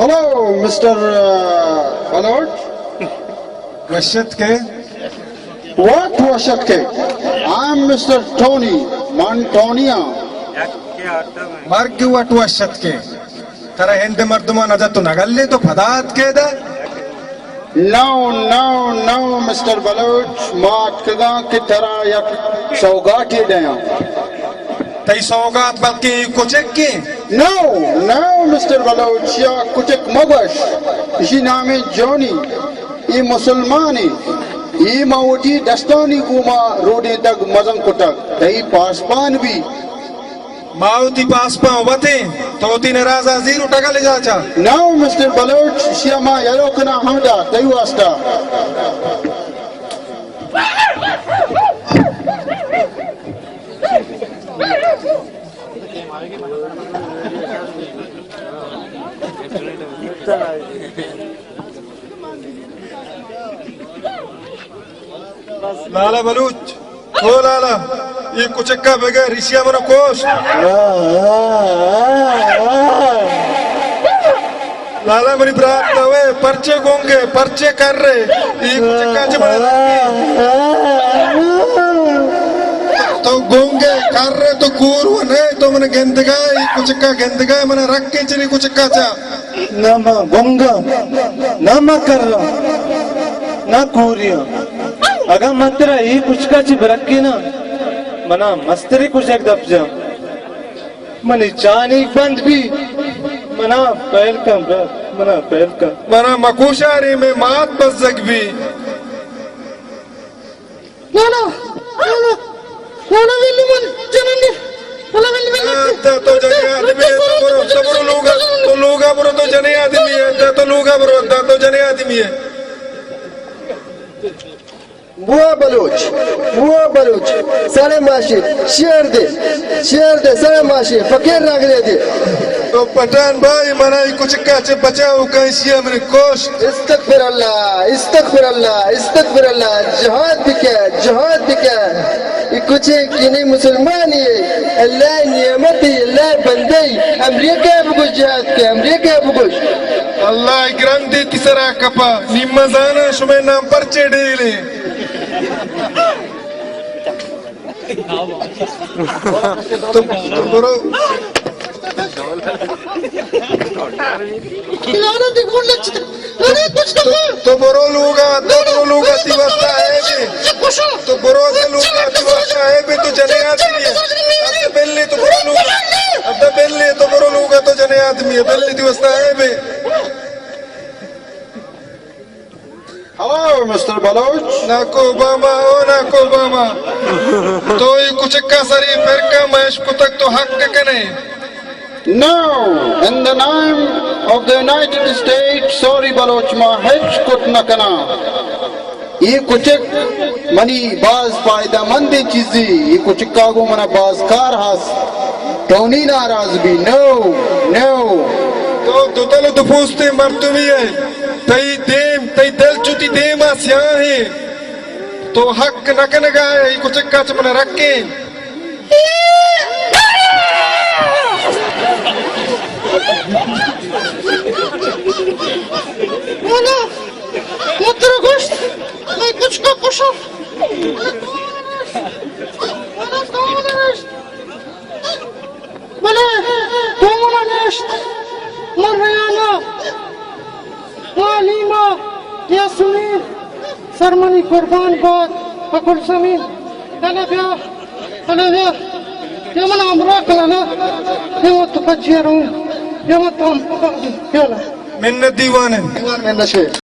Hello, mister, آ، بلوچ۔ وش اتکے۔ وت وش اتکے۔ I am mister Tony, من ٹونی آں۔ مرگ وت وش اتکے۔ ترا ہند مردماں نہ جت تو نہ گلے تو پدا اتکے دا۔ نو، نو، نو، مسٹر بلوچ، ما اتکگاں کہ ترا یک سوگاٹے دیاں۔ تئی سوگات بلکیں اے کچکیں۔ نو، نو، مسٹر بلوچ، یا کچک مگوش۔ اشی نام جونی۔ اے مسلمانے۔ اے ما وتی دستانی گوما روڈیں دگ مزن کتگ۔ تئی پاسپان بی۔ ما وتی پاسپاں وتیں، تو وتی نرازا زیر و ٹگل جاچا۔ ناو مسٹر بلوچ، شیا ما یلو کنا ہمدا، تئی واسطہ۔ لالا بلوچ، او لالا، اے کچکا بگر، ریشیا منا کوش۔ لالا منی برات نوے، پرچے گونگے، پرچے کرے، اے کچکا چہ منا رکے۔ تو گونگے، کرے، تو کور و نئے، تو من گندگا، اے کچکا گندگا، منا رکے چری کچکا چا۔ نہ ما گنگاں، نہ ما کراں، نہ کوریاں۔ اگاں ما ترا اے کچکا چہ برکیناں، منا مستریں کچک دپ جاں۔ منی چانیگ بند بی، منا پہل کن برات، منا پہل کن۔ منا مکوشارے، مئے مات بزگ بی۔ لالا، لالا، لالا ویلی من جننی، لالا ویلی من۔ ادا تو جنی آدمی ئے، تو برو، تو برو لوگا، تو لوگا برو، تو جنی آدمی ئے، ادا تو لوگا برو، ادا تو جنی آدمی ئے۔ بوا بلوچ، بوا بلوچ، سر ماشی، شیر دے، شیر دے، سر ماشی، فقیر راگلے دے۔ تو پٹھان بھائی، منا اے کچکا چہ بچاؤ کن، اشیا من کوش۔ استغفر اللہ، استغفر اللہ، استغفر اللہ، جہاد بکن، جہاد بکن۔ اے کچکے کہ نی مسلمانے، اللہ نعمتے، اللہ بندے، امریکہ بگوش جہاد کن، امریکہ بگوش۔ اللہ گرندے تئی سرا کپا، نی مزانا شمئے نام پرچے ڈیلے۔ تو، تو برو۔ تو برو لوگا، تو برو لوگا، تئی واسطہ عیبے۔ تو برو لوگا، تئی واسطہ عیبے، تو جنے آدمی ئے۔ اب تو بلے، تو برو لوگا۔ اب تو بلے، تو برو لوگا، تو جنے آدمی ئے۔ بلے، تئی واسطہ عیبے۔ Hello, mister Baloch. ناکو باما، او ناکو باما۔ تو اے کچکا سری پرکا مئے اش کتگ تو حق کنے۔ No, in the name of the United States, sorry Baloch, ما ہچ کت نہ کناں۔ اے کچک منی باز فائدہ مندیں چیزے، اے کچکا گوں منا باز کار ہست۔ ٹونی ناراض بی، نو، نو۔ تو دوتل و دوپوستیں مردمے ئے، تئی دیم، تئی دل چو تئی دیما سیاہیں۔ تو حق نہ کنگا ئے، اے کچکا چہ منا رکیں۔ والا، من ترا گوشت، اے کچکا کشاں۔ والا، تو منا نشت۔ بلے تو منا نشت۔ من ریانا، حلیما، یاسمین، سر منی قربان بات، پہ کلثمی۔ بلے بیا، بلے بیا، بیا من ہمراہ کن نا۔ بیا من تو پجی رو، بیا من تو ہم، بیا نا۔ منت دیوانے۔ دیوان منت شے۔